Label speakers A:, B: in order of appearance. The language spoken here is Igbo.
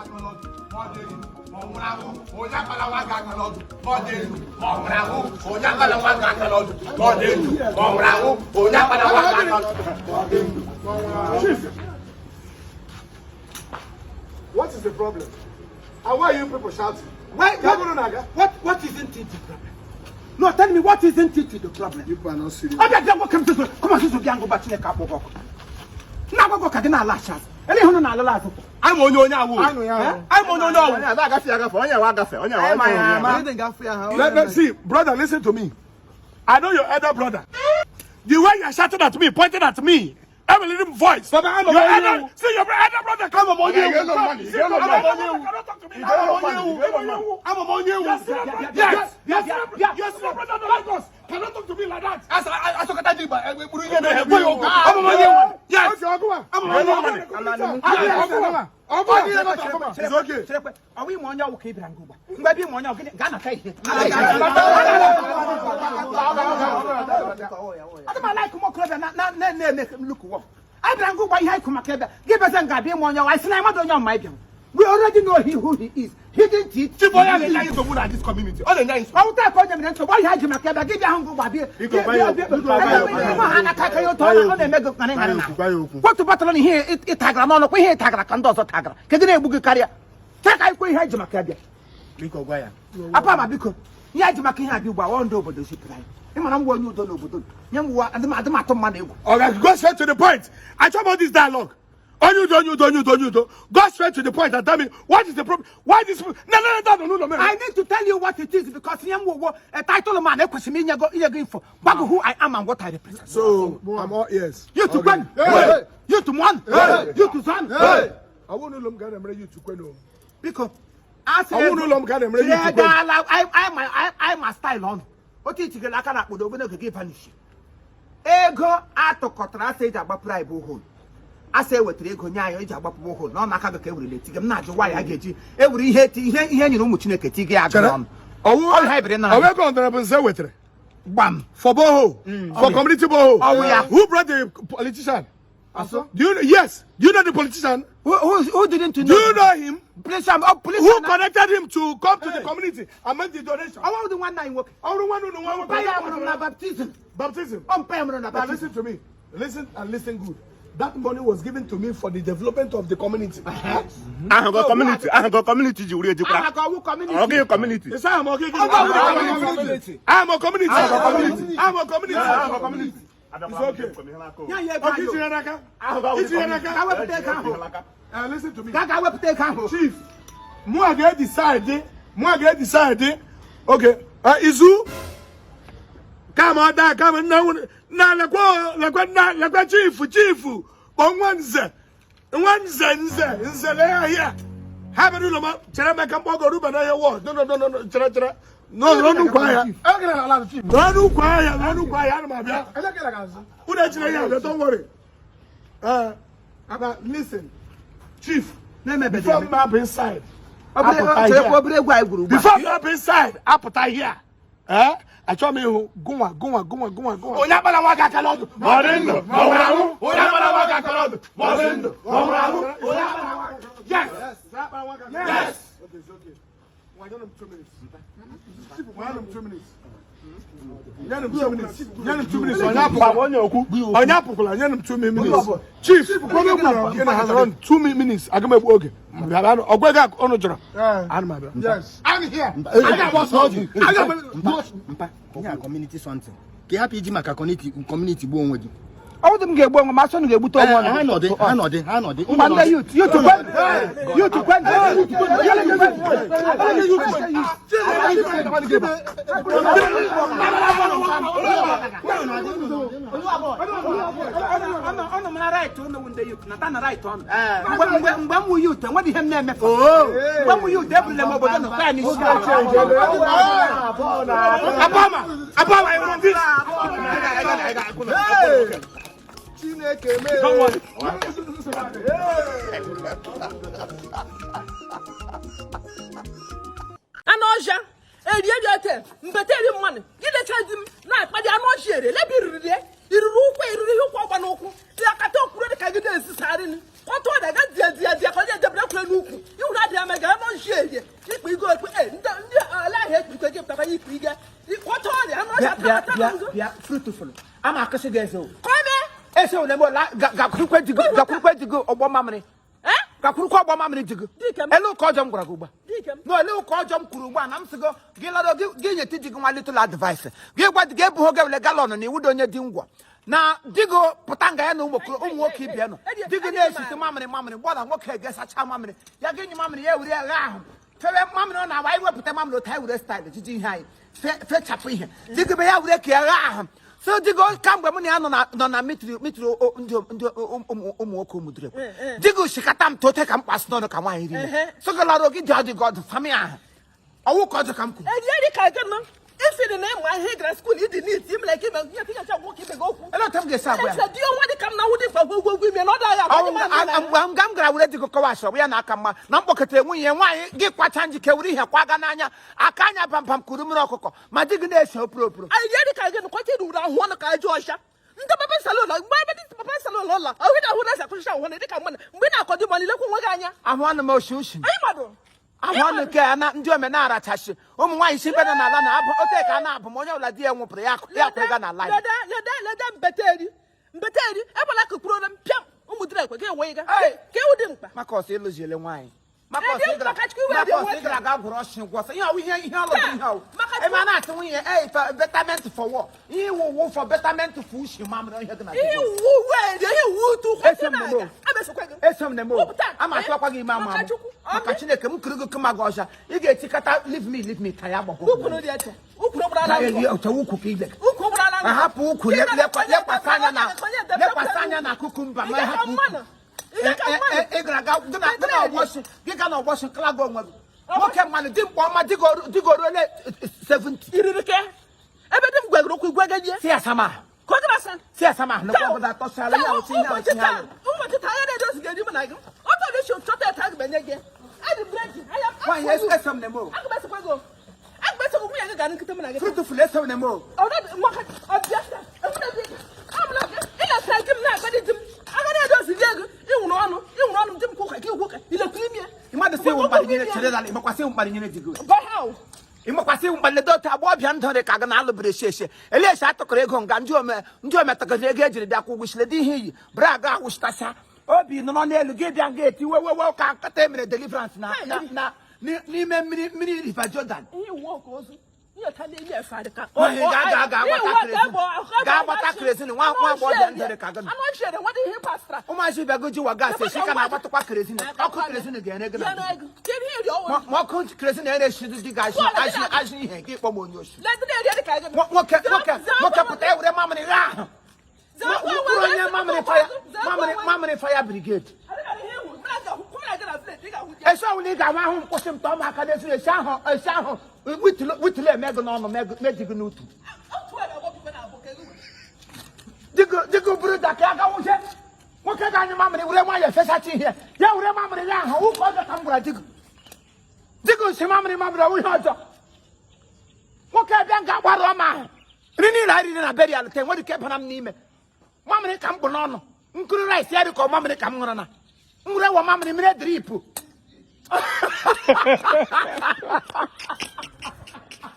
A: Aka n'ọdụ, ma ọ dị elu, ma ọ nwụrụ anwụ. Onye akpala nwa gị aka n'ọdụ, ma ọ dị elu, ma ọ nwụrụ anwụ. Onye akpala nwa gị aka n'ọdụ, ma ọ dị elu, ma ọ nwụrụ anwụ. Onye akpala nwa gị aka n'ọdụ, ma ọ dị elu, ma ọ nwụrụ anwụ.
B: Chief, what is the problem? And why are you people shouting?
C: Why,
B: Ka bụrụ na aga?
C: What isn't it the problem? No, tell me, what isn't it the problem?
B: You people are not serious.
C: Ọ bịa bịa nwoke m tutu, kọma tutu bịa ngụba Chineke akpọgọ ọkụ. Na agwagọ ka gị na-alaghachi azụ. Ele ihe unu na-alala azụ.
A: I'm onye onye awụ.
B: Anụ ya ahụ.
A: I'm onye onye awụ.
D: Agafe agafe, onye wa agafe, onye wa onye.
B: Let see, brother, listen to me. I know your elder brother. The way you are shouting at me, pointing at me, I'm a little voice.
A: Baba, I'm a
B: your
A: onye
B: elder,
A: ewu.
B: see your elder brother. Come on,
D: You get no money, you
B: See,
D: get no
B: your
D: money.
B: elder brother cannot talk to me.
D: You get no money, you get no money.
B: I'm a onye ewu. Yes, yes, your senior brother in Lagos cannot talk to me like that.
A: Asọkọta ji gburu ihe na-egbu ya okwu. I'm onye ewu. Yes.
B: I'm a onye ewu. It's okay.
C: Cherekwe, ọ bụ ime onye ọwụ ka ị bịara ngụgba. Mgbe ebe ime onye ọwụ, gịnị gaa nata ihe. Adị m alaik ụmụ okorobịa na na-eme lukuwọ. Anyị bịara ngụgba ihe anyị kụ maka ebe gị bịaza nga abịa ime onye ọwụ. Anyị sị na mmadụ onye ọma anyị bịara. We already know he who he is. He didn't eat.
A: Chief, onye na-enye anyị nsogbu na this community. Ọ na-enye anyị nsogbu.
C: Ọwụ taa ka onye mere nsogbu ọhịa ji maka ebe gị bịa hụ ngụgba bịa.
D: Biko, gwa ya okwu. Biko, gwa ya okwu.
C: Ịma ha n'aka aka ya otu ọ na-eme gị ngarị ngarị na.
D: Gwa ya okwu.
C: Otu batara na ihe ị tagara n'ọnụ kwa ihe ị tagara ka ndị ọzọ tagara ka gị na-egbu gị karịa. Taa ka anyị kwuo ihe anyị ji maka ya bịa.
D: Biko, gwa ya.
C: Apa ma biko, ihe anyị ji maka ihe abịa ugbu a, ọ ndị obodo zipụrụ anyị. Ị mara m onye udo n'obodo nye m ụwa adị m atụ mmadụ egwu.
B: Okay, go straight to the point. I talk about this dialogue. Onye udo, onye udo, onye udo, onye udo. Go straight to the point and tell me what is the problem. Why this? No, no, no, no, no, no, no.
C: I need to tell you what it is because ihe m wụwo a title man, ekwesịrị m inye gị info gwa gị who I am and what I represent.
B: So I'm all ears.
C: You to kwen, you to one, you to zan.
B: Ọ bụrụ n'ụlọ m ka a na-emere youth kwenu.
C: Biko, asị
B: Ọ bụrụ n'ụlọ m ka a na-emere youth kwenu.
C: gaala anyị ma style ọnụ otu itigere aka na akpụdo obere oge gị vanish. Ego atụkọtara asị eji agbapụrụ anyị borehole, asị ewetara ego nye anyị eji agbapụ borehole n'ọnụ aka gị ka ewerele tige. M na-ajụ nwaanyị a ga-eji ewere ihe ihe ihe nyere ụmụ Chineke tige ya agụ n'ọnụ.
B: Ọwụ
C: Ọ ihe ebere nara.
B: ọwụ ego honorable Nze wetara
C: Gbam.
B: for borehole, for community borehole.
C: Oh, yeah.
B: Who brought the politician? Do you know? Yes. Do you know the politician?
C: Who didn't know?
B: Do you know him?
C: Police, oh, police.
B: Who connected him to come to the community and make the donation?
C: Ọwọ́ dị nwanne anyị nwoke.
B: Ọrụ nwanne unu nwa nwoke.
C: Mpa ya mụrụ m na baptism.
B: Baptism.
C: Ọ mpa ya mụrụ na
B: Now
C: baptism.
B: listen to me. Listen and listen good. That money was given to me for the development of the community.
D: Ahụgo community, ahụgo community ji wuri ejikwa.
C: Aha ka ọwụ community.
D: Ọ gịghị community.
B: It's I'm a community. I'm a community. I'm a community. I'm a community. I'm a community. It's okay.
C: Nye anyị ego
B: Okay,
C: anyị o.
B: itinye n'aka. Itinye n'aka.
C: Gaa wepụta ego ahụ.
B: Listen to me.
C: Gaa wepụta ego ahụ.
B: Chief, mụ a ga-edecide, mụ a ga-edecide. Okay, izu. Kama ọ daa, kama nna nna lekwa lekwa nna lekwa chief chief kpọ nwa nze nwa nze nze nze lee ahịa ha bịara ụlọ m chere maka mkpọgọ ruba n'ahịa wọd. No, no, no, no, no, chere chere, no, nọrọ n'ukwu ahịa, nọrọ n'ukwu ahịa, nọrọ n'ukwu ahịa, ana m abịa. Unu ejire ya abịa, don't worry. Now listen, chief,
C: Na-emebede
B: before
C: eme.
B: m apụ inside,
C: Obere cherekwa, obere egwu anyị gwuru ugbu a.
B: before m apụ inside, apụta here, eh, achọrọ m ịhụ gụnwa gụnwa gụnwa gụnwa gụnwa.
A: Onye akpala nwa gị aka n'ọdụ, ma ọ dị ndụ, ma ọ nwụrụ anwụ. Onye akpala nwa gị aka n'ọdụ, ma ọ dị ndụ, ma ọ nwụrụ anwụ. Onye akpala nwa gị. Yes. Yes.
B: Okay, it's okay. Nwa, nye m 2 minutes. Nwa, nye m 2 minutes. Nye m 2 minutes. Nye m 2 minutes. Onye apụkwala.
D: Onye okwu.
B: Onye apụkwala. Nye m 2 minutes. Chief, gị na ha nọrọ 2 minutes. Aga m egbu oge. Bịa bịa, ọgwa ego ọnụ jọrọ. Ana m abịa.
E: Yes.
B: I'm here. Aga m ọsọ. Aga m
F: Mpa, ihe a community something ka ị hapụ iji maka community gbuo onwe gị.
C: Ọ bụdụ m ga-egbu onwe m, asọ unu ga-egbute onwe unu.
F: Ha nọdị, ha nọdị, ha nọdị.
C: Ngwa, ndị youth, youth kwen, youth kwen, youth kwen. Ọnụ m na right ọnụ wụ ndị youth nata na right ọnụ. Mgbe m wụ youth, enweghị ihe m na-emefu. Mgbe m wụ youth, ebulile m obodo na ya n'isi.
B: Abama, Abama, I want this.
E: Chineke mee.
B: Don't worry.
G: Anụ ọhịa eri eri ete mbete eri mmanụ gị lecha di m na-akpadị anụ ọhịa ere lebi iriri ye iriri ụkwụ iriri ihe ụkwụ ọgba n'ụkwụ dị akata okwuru dị ka gị na-ezisarị ọtụ ọdị aga dia dia dia ka onye edebere kwere n'ukwu iwuru adịghị.
C: Bịa
G: nzu.
C: bịa, fruitful ama akụsị gị eze o.
G: Ka o mee.
C: Eze ole mo la gakwurukwe di gị, gakwurukwe di gị ọgbọ mamịrị.
G: Eh?
C: Gakwurukwe ọgbọ mamịrị di gị.
G: Dike m.
C: Ele ụka ọjọọ m gwara gị ugbu a.
G: Dike m.
C: No, ele ụka ọjọọ m kwuru ugbu a na m sị gị gị lọrọ gị gị nyetụ di gị nwa little advice. Gị gwa di gị ebughị oge wele gallon na iwudo onye di ngwọ. Na di gị pụta nga ya na ụmụ ụmụ nwoke ibie nọ. Di gị na-esite mamịrị mamịrị gbọda nwoke ga-esacha mamịrị. Ya gị nyụ mamịrị ya ewere ya gha ahụ. Febe mamịrị ọ na-agba anyị wepụta mamịrị otu anyị were style jiji ihe anyị fechapụ ihe. Di gị be ya were ka ya gha ahụ. So di gị kamgbe mụ na ya nọ na mitiri mitiri ndị ndị ụmụ ụmụ nwoke ụmụdịrị. Di gị shikata m tote ka m kpasị n'ọnụ ka nwaanyị ri. So gị lọrọ gị dị ọdụ gị ọdụ fami ahụ. Ọwụ ka ọjọọ ka m kwuru.
G: Eri eri ka gị nọ. Isi dị na ịmụ ahịa ị gara school ịdị neat imere ka ime nye tinyecha nwoke ibe gị okwu.
C: Ele otu m ga-esi agwa ya.
G: Eche di ọnwa dị ka m na nwụdị mkpa gwogwo gwogwo ime na ọ daghị agba
C: Ọnwụ mgbe nga m gara were di gị kọwa asọrọ ya na aka mma na m kpọkọtara nwunye ya nwaanyị gị kwacha njike were ihe kwaga n'anya aka anya bambam kuru mmiri ọkụkọ ma di gị na-ese opuru opuru.
G: Eri eri ka gị nọ kwata iruru ahụ ọnụ ka aja ọcha. Ndị papa salon mgbe ebe ndị papa salon ụlọ ahụ na ahụ na-ese akụchicha ahụ dị ka mmanụ mgbe ị na-akọdị mmanụ ilekwa onwe gị anya.
C: Ahụ ọnụ m oshi ushi.
G: Anyị madụ.
C: Ahụ ọnụ ke na ndị omenarachasị ụmụ nwaanyị si be nọ n'ala na-abụ ote ka a na-abụ ma onye ọbụla di ya nwụpụrụ ya ya kwụrụga na line.
G: Lede lede lede mbeteri mbeteri ebela ka kpụrụ m pịam ụmụ dịrị ekwe ga-enwe ga
C: Hey!
G: ka ewu dị mkpa.
C: Maka ọsọ ịlụziele nwaanyị. Maka
G: Edi
C: ọsọ ịgara
G: maka Chukwu iwe
C: maka
G: dị
C: ọsọ
G: nwoke.
C: ịgara ga gwụrụ ọsị gwọsọ ihe ọwụ ihe ihe ọlụ bụ ihe ọwụ.
G: Maka
C: Ebe a na-asị nwunye ei for betterment for war ihe iwu wụ for betterment for ushi mamịrị ihe gị na di
G: Ihe
C: gị.
G: wu wee ihe wu tu
C: Eso m na-eme o.
G: abesokwa gị.
C: Eso m na-eme o.
G: Wepụta.
C: Ama atụwakwa gị ime ama
G: Maka
C: amụ.
G: Chukwu.
C: Maka Chineke m kiri gị kụma gị ọcha ị ga-etikata leave me leave me ka ya gbakwa.
G: Ukwu dị eche. Ukwu gbara
C: Ka
G: ngọ.
C: eli otu ukwu ka ile.
G: Ukwu gbara ngọ.
C: Ahapụ ukwu lekwasị anya na lekwasị anya na kukumba ma hapụ ukwu. Ị gara aga gị na ọgbọsị gị ga na ọgbọsị kalaga onwe gị. Nwoke mmadụ dị mkpa ọma dịgoro ole 70.
G: Iriri ke. Ebe dị m gwegoro okwu igwe gị.
C: Si asama.
G: Ka ọ gara asa.
C: Si asama ahụ nakwa ọgọdọ atọsala ya osi ihe osi ihe alụ.
G: Ụbọchị taa ya na-edozi ga-eri m na gị. Ọtọ dị shi chọta eta gị benye gị. Adị breki. Aya.
C: Nwaanyị eso m na-eme o.
G: Aga m esokwa gị. Aga m esokwa nwunye gị gara nkịta m na gị.
C: Fruitful eso m na-eme o.
G: Ọdọ maka ọbịa. Enwere gị. Amụla gị. Ị na-asa gị m na-agadi di m. Aga na-edozi gị ego. Ịnwụrụ ọnụ. Ịnwụrụ ọnụ di m kwụka gị kwụka. Ilekwa ime.
C: Mmadụ si iwu mkparị nyere chere dala ịmakwasị iwu mkparị nyere di gị.
G: Bahau.
C: Ịmakwasị iwu mkparị ledo otu agbọghọbịa ndụ dị ka gị na-alụbere esi esi. Ele esi atụkọrọ ego nga ndị ome ndị ometakọrọ ego ejiri bịa kwụ ụgwọ isi ledo ihe iyi bra ga awụchitacha obi nọrọ n'elu gị bịa nga eti wewewe ka nkata emere deliverance na na na n'ime mmiri mmiri River Jordan.
G: Ihe wuo ka ozu. Ihe ta na-enye efe adị ka.
C: Nwaanyị ga-agbata kerosene nwa nwa agbọghọbịa ndụ dị ka gị.
G: Anụ ochie nwere ihe pastara.
C: Ụmụazị bịago ji wa gaasị esi ka na-agbatụkwa kerosene ọkụ kerosene ga-ere gị na
G: Ya na ego. Kedu ihe iri ọwụ?
C: ma ọkụ kerosene ere-esi dị gị azụ azụ azụ ihe gị kpọm onye osu.
G: Lede na-eri eri ka gị.
C: Nwoke nwoke nwoke pụta ewere mamịrị gha ahụ. Bụrụ onye mamịrị fire mamịrị mamịrị fire brigade. Esi ọwụla ị ga-ahụ ahụ mkpụsị m tọọ m aka n'ezi esi ahụ esi ahụ witụlụ eme gị n'ọnụ meji gị n'utu. Dịgị bụrụ daka ya gawụzie nwoke ga-anyụ mamịrị were nwayọọ fesacha ihe ya were mamịrị ya ahụ ụka ọjọọ ka m gwara dịgị dịgị nsi mamịrị mamịrị ọwụ ihe ọjọọ nwoke bịa nga gbara ọma ahụ nri niile anyị riri na burial te nwere ike bara m n'ime mamịrị ka m kpụ n'ọnụ nkuru rice ya dị ka mamịrị ka m ṅụrụ na m were wọ mamịrị mmiri drip.